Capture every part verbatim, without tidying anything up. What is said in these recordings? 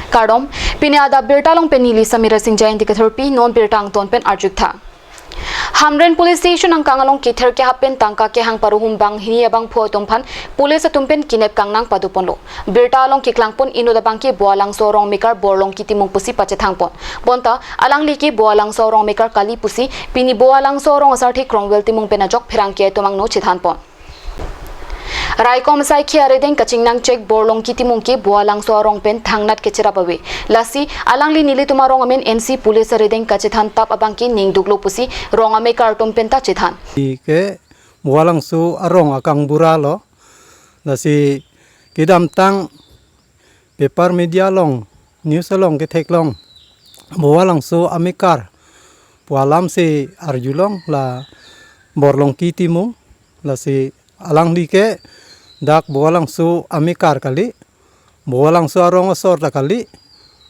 Kardom, pini adap birta along pen neli Samira Singh Jainti Kathurpi, non birta angton pen arjuktha. Hamren Police Station angkang along kether kehap pen tangka kehang paruhum banghini abangphu atum aphan police atum pen kinep kangnang padoponlo. Birta along keklangpon inut abangke Boalangso arong amekar Borlongki Timung pusi pachethangpon. Bonta alangli ke Boalangso arong amekar kali pusi pini Boalangso arong asarthe Cromwell Timung pen ajok pherangke atum angno chethanpon. Raikom asaikhi arideng kachingnang chek Borlongki Timung ke Boalangso arong pen thangnat kechirap ave. Lasi alangli nelitum arong amen N C police arideng kachethan tap abangke ningduklo pusi rong amekar atum penta chethan. Ke Boalangso arong akangbura lo. Lasi kedamtang paper media along, news along ketheklong, Boalangso amekar pu alam si arjulong la Borlongki Timung, lasi alangli ke dak Boalangso amekar kali, Boalangso arong asor ta kali,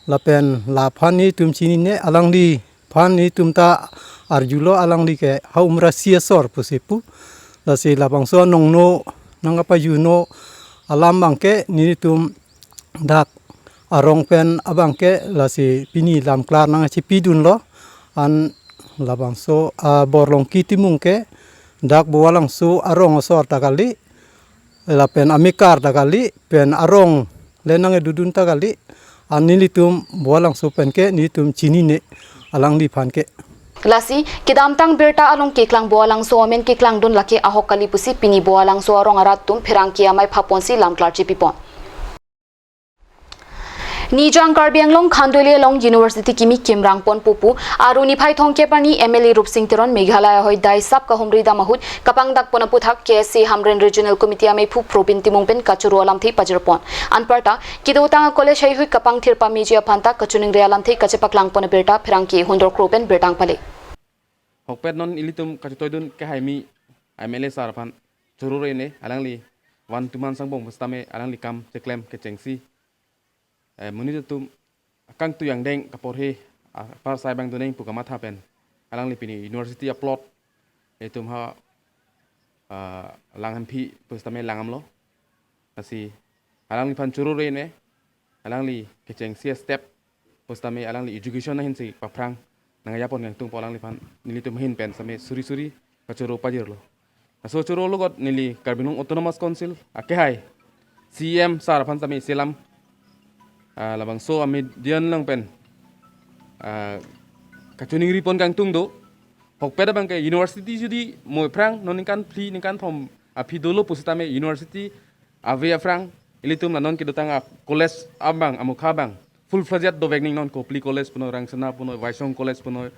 lapen laphan nelitum chinine, alangliphan nelitum ta arjulo, alangli ke ha Umrangso asor pusi pu. Lasi labangso anongno nangkapajuno alam abangke nelitum dak arong pen abangke lasi pini lamklar nangchipidunlo. An labangso a Borlongki Timung ke dak Boalangso arong asor ta kali, lapen amekar ta kali, pen arong le nangkedodun ta kali, an nelitum Boalangso pen ke nelitum chinine alangliphan ke. Lasi kedamtang birta along keklang Boalangso amen keklangdun lake ahok kali pusi pini Boalangso arong arat atum pherangke amei phaponsi lamklar chipipon. Nijang Karbi Anglong Khanduli along University kimi kimrangpon pupu, aru niphai thomkep arni M L A Rupsing Teron Meghalaya ahoi dai sap kahumri dam ahut kapangdakpon aputhak K S A Hamren Regional Committee ameiphu Probin Timung pen kachoro alamthe pajirpon. Anparta kedotang college heihui kapangthir pameji aphanta kachiningri alamthe kachepaklangpon abirta pherangke hundor kro pen birta pale. Hokpet non ilitum kachetoidun kehaimi M L A sir aphan choro rene, alangli van tuman sangbong pusitame alangli kam cheklem kechengsi, eh, monit atum akangtui angdeng kaporhe, ah, apar sai abang doneng pu kamatha pen alangli pini university a-plot itum ha, ah, lang hemphi pusitame lang damlo. Lasi alangliphan choro rene, alangli kechengsi step pusitame alangli education ahin si paphrang nangjapon kangtung pu alangliphan nelitum ahin pen sitame suri suri kachoro pajirlo. Laso choro logot neli Karbi Anglong Autonomous Council akehai C E M sir aphan sitame selam, ah, labangso amedian along pen, ah, kachiningripon kangtung do. Hokpet abangke university jodi mo aphrang non ningkan phli ningkan thom aphi dolo pusitame university ave aphrang ilitum la non kedotang a-college abang amukha abang full fledged dovek ning, non Kopili College punoi, Rangsina punoi, Waisong College punoi,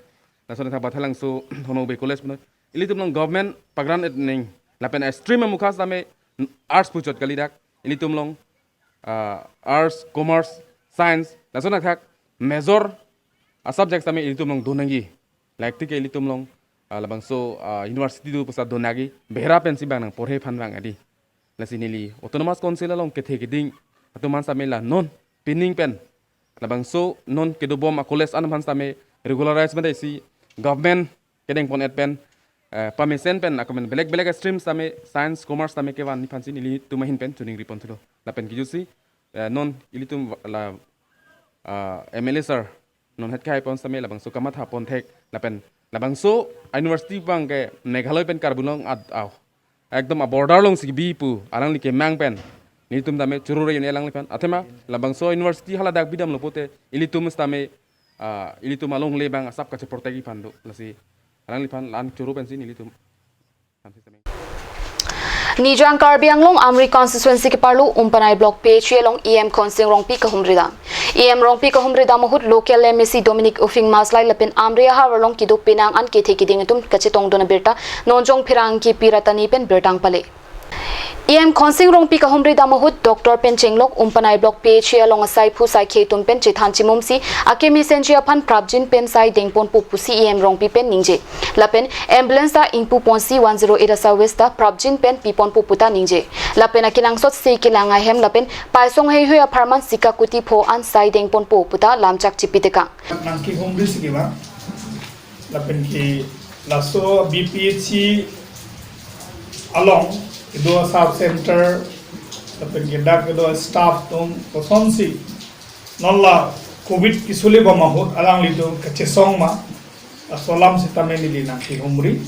lason tha Bathalangso Honokbe College punoi. Ilitum along government pagran-et ning lapen a-stream amukha sitame arts puchot kali dak. Ilitum along, ah, arts, commerce, science, lason athak major a-subject sitame ilitum along donangji. Laktike ilitum along, ah, labangso, ah, university do pusi donangji, behera pensi bang nangporhe aphan bang adi. Lasi neli Autonomous Council along kethe keding atum aphan sitame la non pining pen labangso non kedobom a-college an aphan sitame regularize mate si government kedengpon-et pen, eh, pamesen pen akomen belek belek stream sitame science, commerce sitame kevan aphansi nelitum ahin pen chiningripon thulo. Lapen kijutsi, eh, non ilitum la, ah, M L A sir non het khaipon sitame labangso kamatha ponthek lapen labangso university abangke Meghalaya pen Karbi Anglong ad-, ah, ekdom a-border alongsi bi pu alangli kemang pen nelitum tame choro rene alangliphan. Athema labangso university hala dak bidamlo pote ilitum sitame, ah, ilitum alongle abang asap kacheprotect-ji aphan do. Lasi alangliphan la-an choro pensi nelitum. Nijang Karbi Anglong Amri constituency keparlo Umpanai Block P H E along E M Khonsing Rongpi kahumri dam. E M Rongpi kahumri dam ahut local M A C Dominic Uphing Maslai lapen Amri ahavar along kedo penang an kethe keding atum kachetongdun abirta nonjong pherangke Piratani pen birta pale. E M Khonsing Rongpi kahumri dam ahut doctor pen chenglok Umpanai Block P H E along asaiphu saikhi atum pen chethan chimumsi akeme senji aphan prapjin pen sai dengponpo pusi E M Rongpi pen ningje. Lapen ambulance ta ingpuponsi one zero eight a-service ta prapjin pen piponpo puta ningje. Lapen akenangsot si kelang ahem lapen paisong heihui apharman sika kuti pho an sai dengponpo puta lamchak chipitekang. Nangkehumri si kevang. Lapen ke laso B P H E along kedo sub center, lapen ke dak kedo staff atum kosonsi Non la covid kesule bom ahut alanglitum kachesong ma, laso alam sitame neli nangkehumri.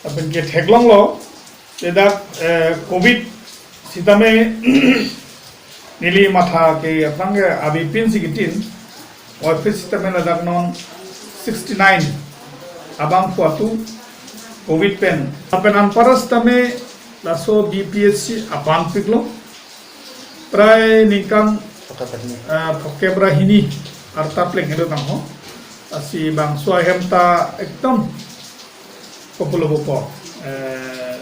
Lapen ke theklonglo, ladak, eh, covid sitame neli matha ke aphrang ke avepin si kitin, office sitame ladak non sixty nine abang phuatu covid pen. Lapen anparta sitame laso B P H C aban piklo. Prai ningkan, eh, phokep ra hini arta pleng helo nangho. Lasi bangso ahem ta ekdom kopulo bopo, eh,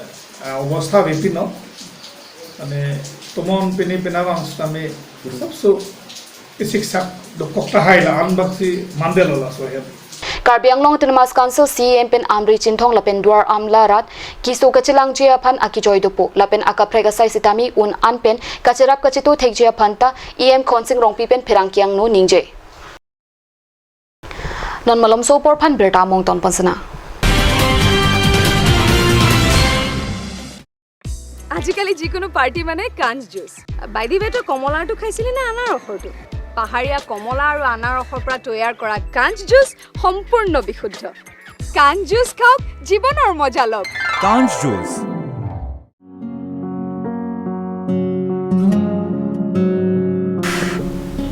obostha avepinlo. Mane tomon pini pina bang sitame sabso kesiksak dokok tahai la anbak si mandelo laso ahem. Karbi Anglong Autonomous Council C E M pen Amri Chinthong lapen Duar Amla rat keso kachelangji aphan akejoi dopo, lapen akaprek asai sitame un an pen kacherap kachetu thekji aphan ta E M Khonsing Rongpi pen pherangke angno ningje. Non malomso apor aphan birta among ton ponsena. আজিকালি যিকোনো পাৰ্টি মানে কাঞ্চ juice. By the ৱে, তই কমলাৰটো খাইছিলি নে আনাৰসৰটো? পাহাৰীয়া কমলা আৰু আনাৰসৰ পৰা তৈয়াৰ কৰা কাঞ্চ জুচ সম্পূৰ্ণ বিশুদ্ধ। কাঞ্চ জুচ খাওক, জীৱনৰ মজা লওক। কাঞ্চ juice.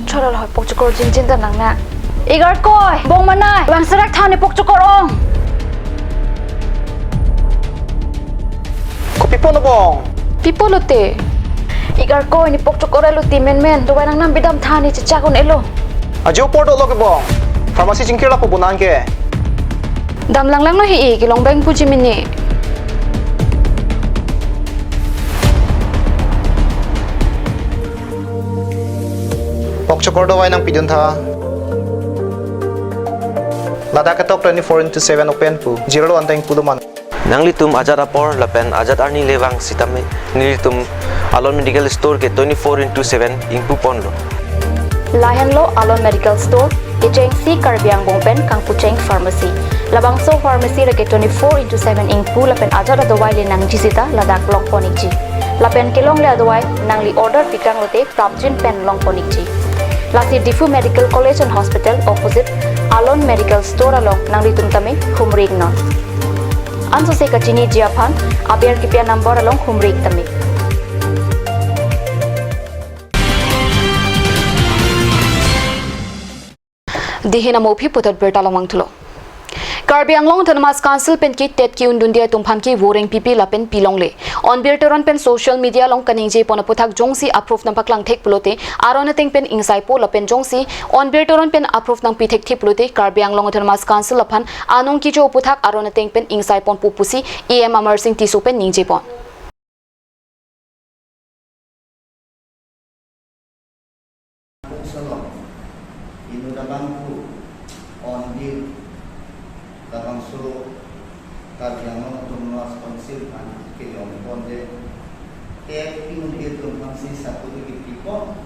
Chorolo, pokchokor jinjin ta nang na. Igarkoi, bong manai, bang serak thani pokchokor ong. Kopi pon bong? Pi pulote? Igarkoi, ne pokchokor elo ti menmen, dovai nangnam bidam thani chechak un-elo. Ajo apor dolo ke bong. Pharmacy chingkir lapu bonang ke. Dam langlanglo he-i, kelong beng puji mini. Pokchokor dovai nangpidun tha. Ladak ketok twenty-four into seven open pu. Jirlo anteng pulo man. Nanglitum ajat apor lapen ajat arni le vang sitame nelitum Alon Medical Store ke twenty-four into seven ingpu ponlo. Lahenlo Alon Medical Store, kechengsi Karbi angbong pen kangpucheng pharmacy. Labangso pharmacy lake twenty-four into seven ingpu lapen ajat adovai le nangji sita ladak long pon ikji. Lapen kelongle adovai nangli order pikang lote prapjin pen long pon ikji. Lasi Diphu Medical College and Hospital opposite Alon Medical Store along nanglitum tame humri iknon. Ansose kachiniji aphan aber kipi a-number along humri ik tame. Dihin amo aphi puthot birta lomang thulo. Karbi Anglong Autonomous Council pen ke TET ke-un dunde atum aphan ke voreng pipe lapen pilongle. Onbir Teron pen social media along kaningje pon aputhak jongsi a-proof nangpaklang thek pulote aron ateng pen ingsai po lapen jongsi Onbir Teron pen a-proof nangpi thekthe pulote Karbi Anglong Autonomous Council aphan anong kejo aputhak aron ateng pen ingsai ponpo pusi E M Amarsing Tisso pen ningje pon. Salom. Inut abangphu Onbir labangso Karbi Anglong Autonomous Council aphan kejong ponde, TET ke-un-e atum aphansi sakori kipi pon.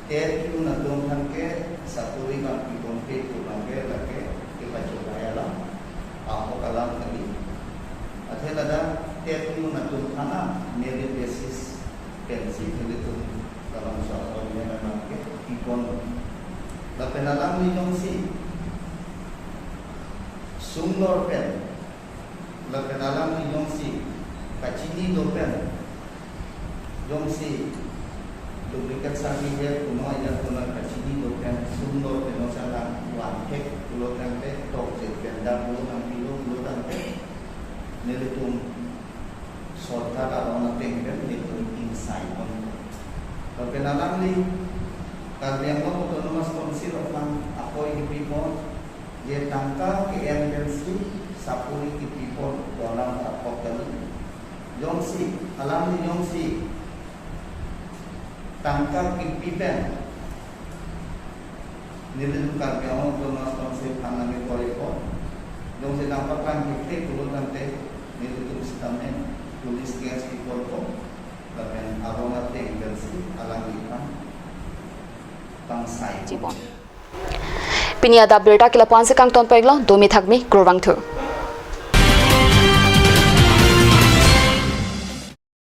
TET ke-un atum aphan ke sakori bang pi ponpe pu abang ke lake kepachobei alam, ahok alam kali. Athe ladak TET ke-un atum aphan merit basis pensi nelitum labangso appointment abang ke pi pon. Lapen alangli jongsi sunglor pen, lapen alangli jongsi kachini do pen, jongsi duplicate certificate kuno ajat kuno kachini do pen, sunglor pen jongsi alang van thek pulo tangte, tokjir pen dam pulo nangpilo pulo tangte, nelitum sorkar aron ateng pen nelitum ingsai pon. Lapen alangli Karbi Anglong Autonomous Council aphan akoi kipi pon, je tangka ke-en pensi sakori kipi pon dolang apot kali. Jongsi, alangli jongsi tangka kipi pen nelitum Karbi Anglong Autonomous Council aphan nangkoi pon. Jongsi nangpaklang thekthe pulo tangte nelitum sitame police case pi pon pon. Lapen aron ateng pensi alangliphan pangsai. Jibon. Pini adap birta ke lapu-an si kangton pon iklo, domi thakmi, kurvangthu.